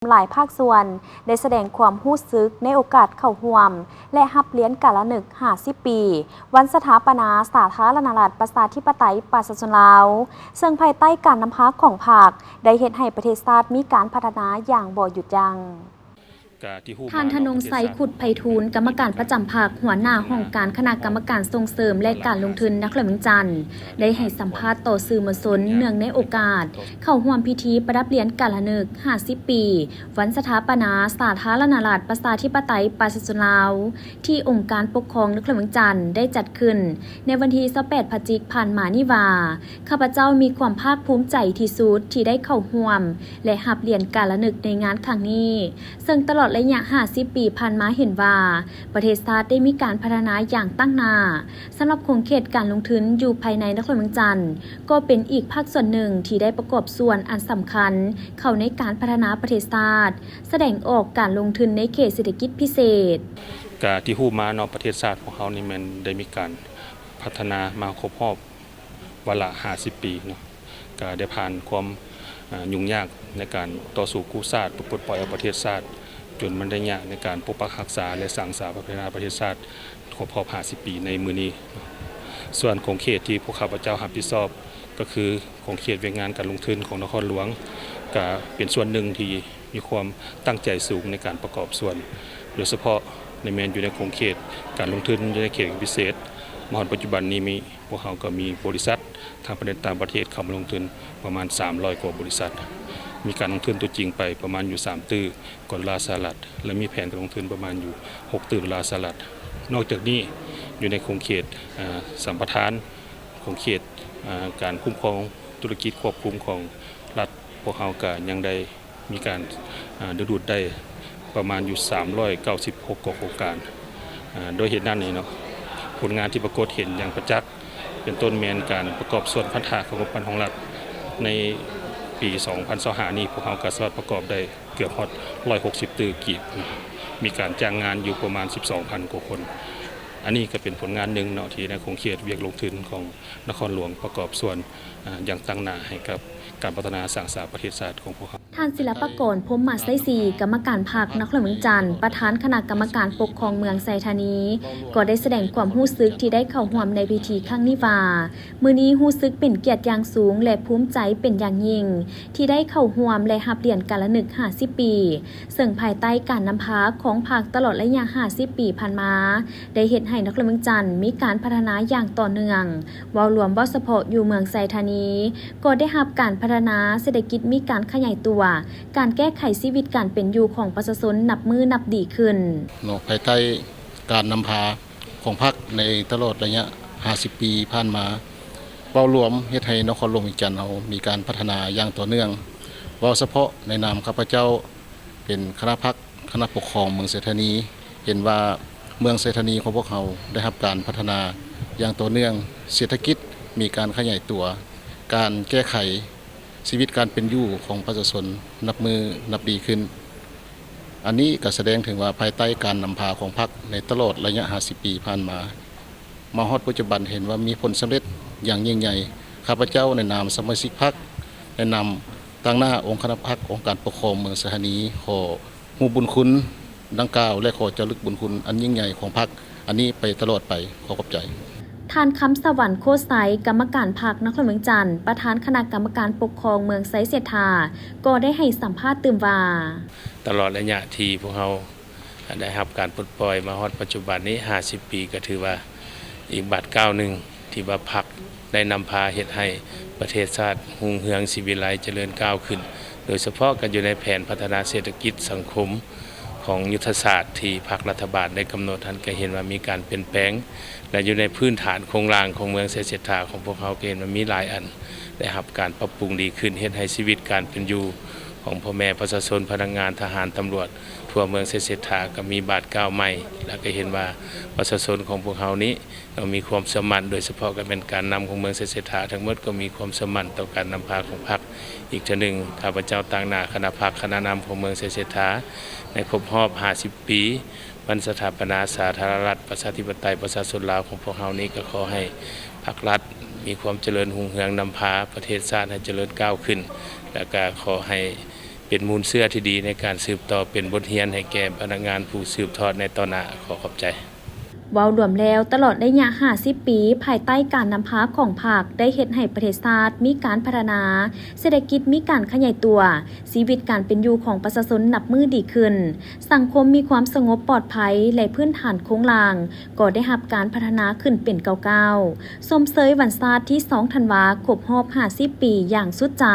ຫຼາຍພາກສ່ວນ ໄດ້ສະແດງຄວາມຮູ້ສຶກໃນໂອກາດເຂົ້າຮ່ວມ ແລະ ຮັບຫຼຽນກາລະນຶກຫ້າສິບປີ ວັນສະຖາປະນາສາທາລະນະລັດ ປະຊາທິປະໄຕ ປະຊາຊົນລາວ, ເຊິ່ງພາຍໃຕ້ການນຳພາຂອງພັກ ໄດ້ເຮັດໃຫ້ປະເທດຊາດມີການພັດທະນາຢ່າງບໍ່ຢຸດຢັ້ງ. ທ່ານ ທະນົງໄຊ ຂຸດໄພທູນ ກຳມະການປະຈຳພັກ, ຫົວໜ້າຫ້ອງການຄະນະກຳມະການສົ່ງເສີມ ແລະ ການລົງທຶນນະຄອນຫຼວງວຽງຈັນ ໄດ້ໃຫ້ສຳພາດຕໍ່ສື່ມວນຊົນ ເນື່ອງໃນໂອກາດເຂົ້າຮ່ວມພິທີປະດັບຫຼຽນກາລະນຶກຫ້າສິບປີ ວັນສະຖາປະນາສາທາລະນະລັດ ປະຊາທິປະໄຕ ປະຊາຊົນລາວ ທີ່ອົງການປົກຄອງນະຄອນຫຼວງວຽງຈັນ ໄດ້ຈັດຂຶ້ນໃນວັນທີຊາວແປດ ພະຈິກ ຜ່ານມານີ້ວ່າ ຂ້າພະເຈົ້າມີຄວາມພາກພູມໃຈທີ່ສຸດທີ່ໄດ້ເຂົ້າຮ່ວມ ແລະ ຮັບຫຼຽນກາລະນຶກໃນງານຄັ້ງນີ້, ເຊິ່ງຕະຫຼອດໄລຍະຫ້າສິບປີຜ່ານມາເຫັນວ່າ ປະເທດຊາດໄດ້ມີການພັດທະນາຢ່າງຕັ້ງໜ້າ. ສຳລັບຂົງເຂດການລົງທຶນຢູ່ພາຍໃນນະຄອນຫຼວງວຽງຈັນ ກໍເປັນອີກພາກສ່ວນໜຶ່ງທີ່ໄດ້ປະກອບສ່ວນອັນສຳຄັນເຂົ້າໃນການພັດທະນາປະເທດຊາດ, ສະແດງອອກການລົງທຶນໃນເຂດເສດຖະກິດພິເສດ. ກະທີ່ຮູ້ມາເນາະ ປະເທດຊາດຂອງເຮົານີ້ແມ່ນໄດ້ມີການພັດທະນາມາຄົບຮອບ ວາລະຫ້າສິບປີເນາະ ກະໄດ້ຜ່ານຄວາມ ເອີ່ ຫຍຸ້ງຍາກໃນການຕໍ່ສູ້ກູ້ຊາດ ເພື່ອປົດປ່ອຍເອົາປະເທດຊາດ ຈົນມາໄດ້ຍະໃນການປົກປັກຮັກສາ ແລະ ສ້າງສາພັດທະນາປະເທດຊາດ ຄົບຮອບຫ້າສິບປີໃນມື້ນີ້. ສ່ວນຂົງເຂດທີ່ພວກຂ້າພະເຈົ້າຮັບຜິດຊອບ ກໍຄືຂົງເຂດວຽກງານການລົງທຶນຂອງນະຄອນຫຼວງ ກະເປັນສ່ວນໜຶ່ງທີ່ມີຄວາມຕັ້ງໃຈສູງໃນການປະກອບສ່ວນ ໂດຍສະເພາະໃນແມ່ນຢູ່ໃນຂົງເຂດການລົງທຶນຢູ່ໃນເຂດພິເສດ. ມາຮອດປັດຈຸບັນນີ້ມີ ພວກເຮົາກໍມີບໍລິສັດທັງພາຍໃນຕ່າງປະເທດເຂົ້າມາລົງທຶນປະມານສາມຮ້ອຍກວ່າບໍລິສັດ, ມີການລົງທຶນຕົວຈິງໄປປະມານຢູ່ສາມຕື້ກວ່າໂດລາສະຫະລັດ ແລະ ມີແຜນການລົງທຶນປະມານຢູ່ຫົກຕື້ໂດລາສະຫະລັດ. ນອກຈາກນີ້ ຢູ່ໃນຂົງເຂດ ເອີ່ ສຳປະທານ ຂົງເຂດ ເອີ່ ການຄຸ້ມຄອງທຸລະກິດຄວບຄຸມຂອງລັດ, ພວກເຮົາກໍຍັງໄດ້ ມີການ ເອີ່ ດຶງດູດໄດ້ປະມານຢູ່ສາມຮ້ອຍເກົ້າສິບຫົກກວ່າໂຄງການ. ເອີ່ ໂດຍເຫດນັ້ນນີ້ເນາະ ຜົນງານທີ່ປາກົດເຫັນຢ່າງປະຈັກ ເປັນຕົ້ນແມ່ນການປະກອບສ່ວນພັນທະຂອງງົບປະມານຂອງລັດ ໃນປີສອງພັນຊາວຫ້ານີ້ ພວກເຮົາກໍສາມາດປະກອບໄດ້ເກືອບຮອດຮ້ອຍຫົກສິບຕື້ກີບ, ມີການຈ້າງງານຢູ່ປະມານສິບສອງພັນກວ່າຄົນ. ອັນນີ້ກໍເປັນຜົນງານໜຶ່ງເນາະ ທີ່ໃນຂົງເຂດວຽກລົງທຶນຂອງນະຄອນຫຼວງປະກອບສ່ວນ ເອີ່ ຢ່າງຕັ້ງໜ້າໃຫ້ກັບການພັດທະນາສ້າງສາປະເທດຊາດຂອງພວກເຮົາ. ທ່ານ ສິລະປະກອນ ພົມມະໄຊສີ ກຳມະການພັກນະຄອນຫຼວງວຽງຈັນ ປະທານຄະນະກຳມະການປົກຄອງເມືອງໄຊທານີ ກໍໄດ້ສະແດງຄວາມຮູ້ສຶກທີ່ໄດ້ເຂົ້າຮ່ວມໃນພິທີຄັ້ງນີ້ວ່າ ມື້ນີ້ຮູ້ສຶກເປັນກຽດຢ່າງສູງ ແລະ ພູມໃຈເປັນຢ່າງຍິ່ງ ທີ່ໄດ້ເຂົ້າຮ່ວມ ແລະ ຮັບຫຼຽນກາລະນຶກຫ້າສິບປີ, ເຊິ່ງພາຍໃຕ້ການນຳພາຂອງພັກຕະຫຼອດໄລຍະຫ້າສິບປີຜ່ານມາ ໄດ້ເຮັດໃຫ້ນະຄອນຫຼວງວຽງຈັນມີການພັດທະນາຢ່າງຕໍ່ເນື່ອງ. ເວົ້າລວມ, ເວົ້າສະເພາະຢູ່ເມືອງໄຊທານີ ກໍໄດ້ຮັບການພັດທະນາເສດຖະກິດ, ມີການຂະຫຍາຍຕົວ, ການແກ້ໄຂຊີວິດການເປັນຢູ່ຂອງປະຊາຊົນນັບມື້ນັບດີຂຶ້ນ. ເນາະ ພາຍໃຕ້ການນຳພາຂອງພັກໃນຕະຫຼອດໄລຍະຫ້າສິບປີຜ່ານມາ, ເວົ້າລວມເຮັດໃຫ້ນະຄອນຫຼວງວຽງຈັນເຮົາມີການພັດທະນາຢ່າງຕໍ່ເນື່ອງ. ເວົ້າສະເພາະໃນນາມຂ້າພະເຈົ້າເປັນຄະນະພັກ ຄະນະປົກຄອງເມືອງໄຊທານີ ເຫັນວ່າເມືອງໄຊທານີຂອງພວກເຮົາໄດ້ຮັບການພັດທະນາຢ່າງຕໍ່ເນື່ອງ, ເສດຖະກິດມີການຂະຫຍາຍຕົວ, ການແກ້ໄຂຊີວິດການເປັນຢູ່ຂອງປະຊາຊົນນັບມື້ນັບດີຂຶ້ນ. ອັນນີ້ກໍສະແດງເຖິງວ່າພາຍໃຕ້ການນຳພາຂອງພັກໃນຕະຫຼອດໄລຍະຫ້າສິບປີຜ່ານມາ, ມາຮອດປັດຈຸບັນເຫັນວ່າມີຜົນສຳເລັດຢ່າງຍິ່ງໃຫຍ່. ຂ້າພະເຈົ້າໃນນາມສະມາຊິກພັກ, ໃນນາມຕາງໜ້າອົງຄະນະພັກ, ອົງການປົກຄອງເມືອງໄຊທານີ ຂໍ ຮູ້ບຸນຄຸນດັ່ງກ່າວ ແລະ ຂໍຈາລຶກບຸນຄຸນອັນຍິ່ງໃຫຍ່ຂອງພັກອັນນີ້ໄປຕະຫຼອດໄປ. ຂໍຂອບໃຈ. ທ່ານ ຄຳສະຫວັນ ໂຄດໄຊ, ກຳມະການພັກນະຄອນຫຼວງວຽງຈັນ, ປະທານຄະນະກຳມະການປົກຄອງເມືອງໄຊເສດຖາ ກໍໄດ້ໃຫ້ສຳພາດຕື່ມວ່າ ຕະຫຼອດໄລຍະທີ່ພວກເຮົາໄດ້ຮັບການປົດປ່ອຍມາຮອດປັດຈຸບັນນີ້ຫ້າສິບປີ ກໍຖືວ່າອີກບາດກ້າວໜຶ່ງ ທີ່ວ່າພັກໄດ້ນຳພາເຮັດໃຫ້ປະເທດຊາດຮຸ່ງເຮືອງສີວິໄລຈະເລີນກ້າວຂຶ້ນ, ໂດຍສະເພາະກໍຢູ່ໃນແຜນພັດທະນາເສດຖະກິດສັງຄົມຂອງຍຸດທະສາດທີ່ພັກລັດຖະບານໄດ້ກຳນົດຫັ້ນ ກໍເຫັນວ່າມີການປ່ຽນແປງ ແລະ ຢູ່ໃນພື້ນຖານໂຄງລ່າງຂອງເມືອງໄຊເສດຖາຂອງພວກເຮົາ ກໍເຫັນວ່າມີຫຼາຍອັນໄດ້ຮັບການປັບປຸງດີຂຶ້ນ, ເຮັດໃຫ້ຊີວິດການເປັນຢູ່ຂອງພໍ່ແມ່ປະຊາຊົນ, ພະນັກງານ, ທະຫານ, ຕຳຫຼວດ ທົ່ວເມືອງໄຊເສດຖາກໍມີບາດກ້າວໃໝ່ ແລະ ກໍເຫັນວ່າປະຊາຊົນຂອງພວກເຮົານີ້ ຕ້ອງມີຄວາມເຊື່ອໝັ້ນ, ໂດຍສະເພາະກໍແມ່ນການນຳຂອງເມືອງໄຊເສດຖາທັງໝົດກໍມີຄວາມເຊື່ອໝັ້ນຕໍ່ການນຳພາຂອງພັກ. ອີກເທື່ອໜຶ່ງ, ຂ້າພະເຈົ້າຕາງໜ້າຄະນະພັກ, ຄະນະນຳຂອງເມືອງໄຊເສດຖາ ໃນຄົບຮອບຫ້າສິບປີ ວັນສະຖາປະນາສາທາລະນະລັດ ປະຊາທິປະໄຕ ປະຊາຊົນລາວຂອງພວກເຮົານີ້ ກໍຂໍໃຫ້ພັກລັດມີຄວາມຈະເລີນຮຸ່ງເຮືອງ, ນຳພາປະເທດຊາດໃຫ້ຈະເລີນກ້າວຂຶ້ນ, ແລະ ກໍຂໍໃຫ້ ເປັນມູນເຊື້ອທີ່ດີໃນການສືບຕໍ່ ເປັນບົດຮຽນໃຫ້ແກ່ພະນັກງານຜູ້ສືບທອດໃນຕໍ່ໜ້າ. ຂໍຂອບໃຈ. ເວົ້າລວມແລ້ວ, ຕະຫຼອດໄລຍະຫ້າສິບປີ ພາຍໃຕ້ການນຳພາຂອງພັກ ໄດ້ເຮັດໃຫ້ປະເທດຊາດມີການພັດທະນາ, ເສດຖະກິດມີການຂະຫຍາຍຕົວ, ຊີວິດການເປັນຢູ່ຂອງປະຊາຊົນນັບມື້ດີຂຶ້ນ, ສັງຄົມມີຄວາມສະຫງົບປອດໄພ ແລະພື້ນຖານໂຄງລ່າງກໍໄດ້ຮັບການພັດທະນາຂຶ້ນເປັນກ້າວໆ, ຊົມເຊີຍວັນຊາດທີສອງທັນວາ ຄົບຮອບຫ້າສິບປີຢ່າງສຸດໃຈ.